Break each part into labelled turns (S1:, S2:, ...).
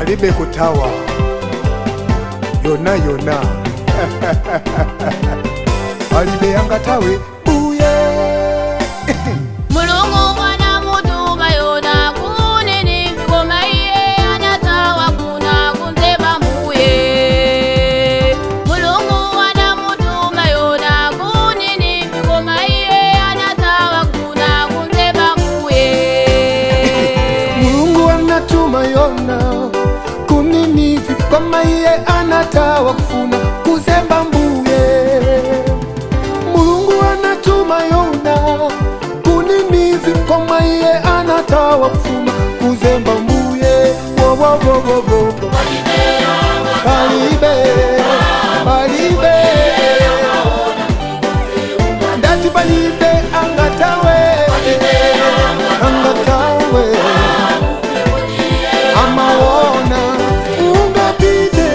S1: Palibe kutawa yona yona palibe angatawe buye.
S2: Mulungu anamutuma Yona ku Ninivi koma iye anatawa kuna kunzeba mbuye. Mulungu anamutuma Yona ku Ninivi koma iye anatawa kuna kunzeba mbuye.
S1: Mulungu anatuma Yona ku Ninivi koma iye anatawa kufuna kuzemba mbuye. Mulungu anatuma Yona ku Ninivi koma iye anatawa kufuna kuzemba mbuye. Wo wo wo wo wo. Palibe, palibe, ndati palibe angatawe, angatawe amaona ungapite.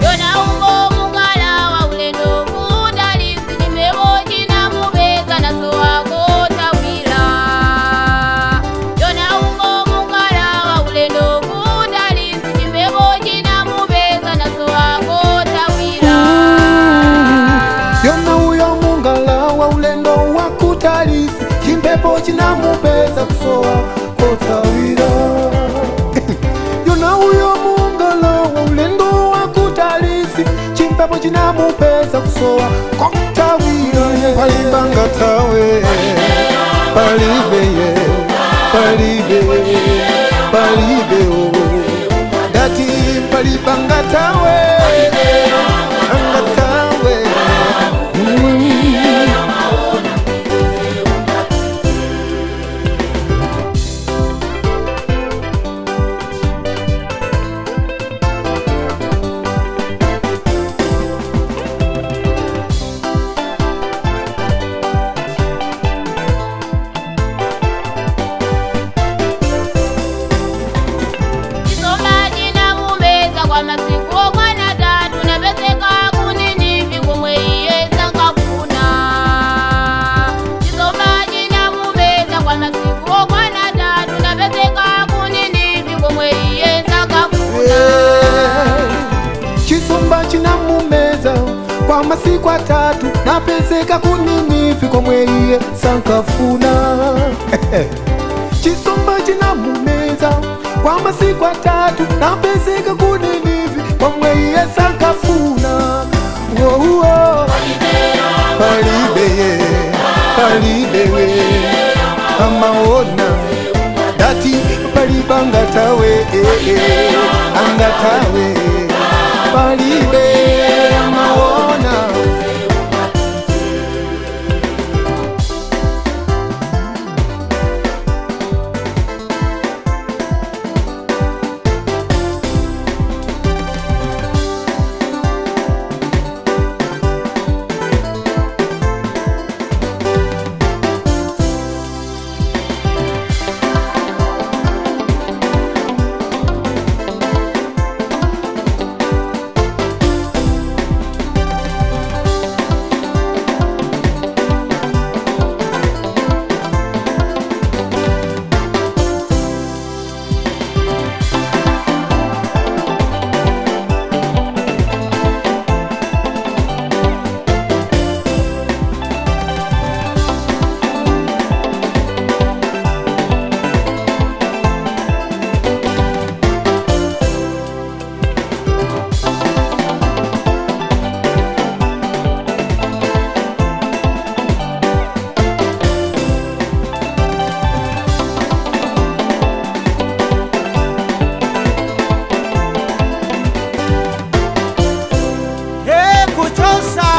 S2: Yona umo mungala wa ulendo kudalisi chimphepo chinamupeza naso akotawira. Yona umo mungala wa ulendo kudalisi chimphepo chinamupeza naso akotawira.
S1: Yona uyo mungala wa ulendo wa kutalisi chimpepo chinamupeza kusowa kotawira. Yona uyo mungala wa ulendo wa kutalisi chimpepo chinamupeza kusowa kotawira. Palibangatawe palibe ye palibe palibe o ndati palibangatawe angatawe.
S2: Chisomba chinamumeza kwa masiku okwana tatu napezeka ku Ninivi komwe iye sankafuna. Chisomba chinamumeza kwa masiku okwana tatu napezeka ku Ninivi komwe iye sankafuna.
S1: Chisomba chinamumeza kwa masiku atatu napezeka ku Ninivi komwe iye sankafuna. Chisomba chinamumeza kwa masiku atatu napezeka ku Ninivi komwe iye sankafuna. Oh, oh. Palibe ye palibe we amaona dati palibangatawe angatawe palibe amaona.
S3: Kuchosa.